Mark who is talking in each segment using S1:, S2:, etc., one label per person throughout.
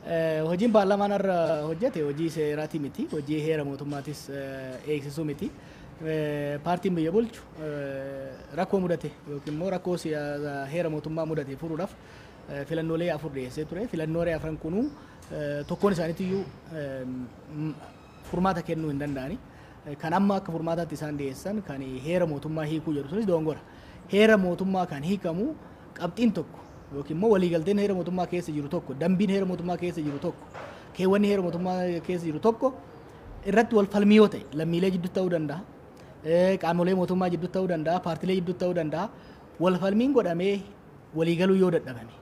S1: Hojiin paarlaamaan irra hojjete hojii seeraatii miti, hojii heera mootummaatis eegsisuu miti. Paartiin biyya bulchu rakkoo mudate yookiin immoo rakkoo heera mootummaa mudate furuudhaaf filannoolee 4 dhiyeessee ture. Filannoolee afran kunuu tokkoon isaaniitiyyuu furmaata kennuu hin danda'ani. Kan amma akka furmaataatti isaan dhiyeessan kan heera mootummaa hiikuu jedhu sunis dogongora. Heera mootummaa kan hiikamu qabxiin tokko yookiin immoo waliigalteen heera mootummaa keessa jiru tokko, dambiin heera mootummaa keessa jiru tokko, keewwanni heera mootummaa keessa jiru tokko irratti wal falmii yoo ta'e lammiilee jidduutti ta'uu danda'a, qaamolee mootummaa jidduutti ta'uu danda'a, paartilee jidduutti ta'uu danda'a. Wal falmiin godhamee waliigaluu yoo dadhabame,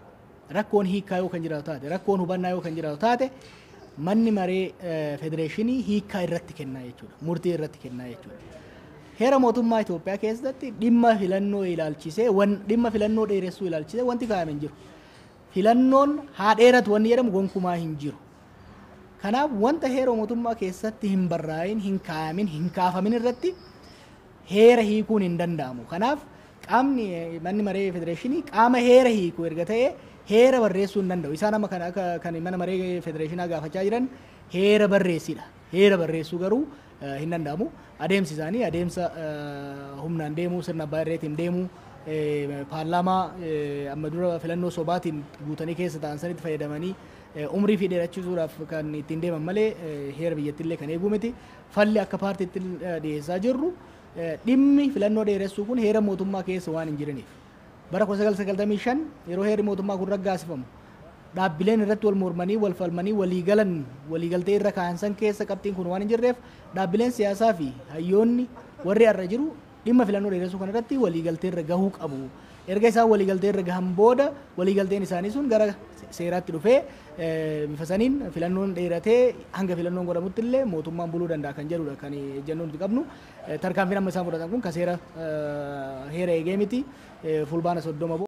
S1: rakkoon hiikkaa yoo kan jiraatu taate, rakkoon hubannaa yoo kan jiraatu taate, manni maree federeeshinii hiikkaa irratti kennaa jechuudha, murtii irratti kennaa jechuudha. Heera mootummaa Itoophiyaa keessatti dhimma filannoo ilaalchisee, dhimma filannoo dheeressuu ilaalchisee wanti kaa'ame hin jiru. Filannoon haa dheeratu wanni jedhamu gonkumaa hin jiru. Kanaaf wanta heera mootummaa keessatti hin barraa'in, hin kaa'amin, hin kaafamin irratti heera hiikuun hin danda'amu. Kanaaf qaamni manni maree federeeshinii qaama heera hiiku erga ta'e heera barreessuu hin danda'u. Isaan amma kan akka kan mana maree federeeshinaa gaafachaa jiran heera barreessidha. Heera barreessuu garuu hin danda'amu. Adeemsi isaanii adeemsa humnaan deemuu, sirna abbaa irreetiin deemuu, paarlaamaa amma dura filannoo sobaatiin guutanii keessa ta'an sanitti fayyadamanii umrii fi dheerachiisuudhaaf kan ittiin deeman malee heera biyyattiillee kan eeguu miti. Falli akka paartiitti dhiyeessaa jirru dhimmi filannoo dheeressuu kun heera mootummaa keessa waan hin jiraniif. Bara 1995 yeroo heerri mootummaa kun raggaasifamu dhaabbileen irratti wal mormanii wal falmanii walii galan waliigaltee irra kaa'an san keessa qabxiin kun waan hin jirreef dhaabbileen siyaasaa fi hayyoonni warri har'a jiru dhimma filannoo dheeressuu kana irratti waliigaltee irra gahuu qabu. Erga isaan waliigaltee irra gahan booda waliigalteen isaanii sun gara seeraatti dhufee bifa saniin filannoon dheeratee hanga filannoon godhamutti illee mootummaan buluu danda'a kan jedhudha kan ejjennoo nuti qabnu. Tarkaanfiin amma isaan fudhatan kun ka seera heera eegee miti. Fulbaana 30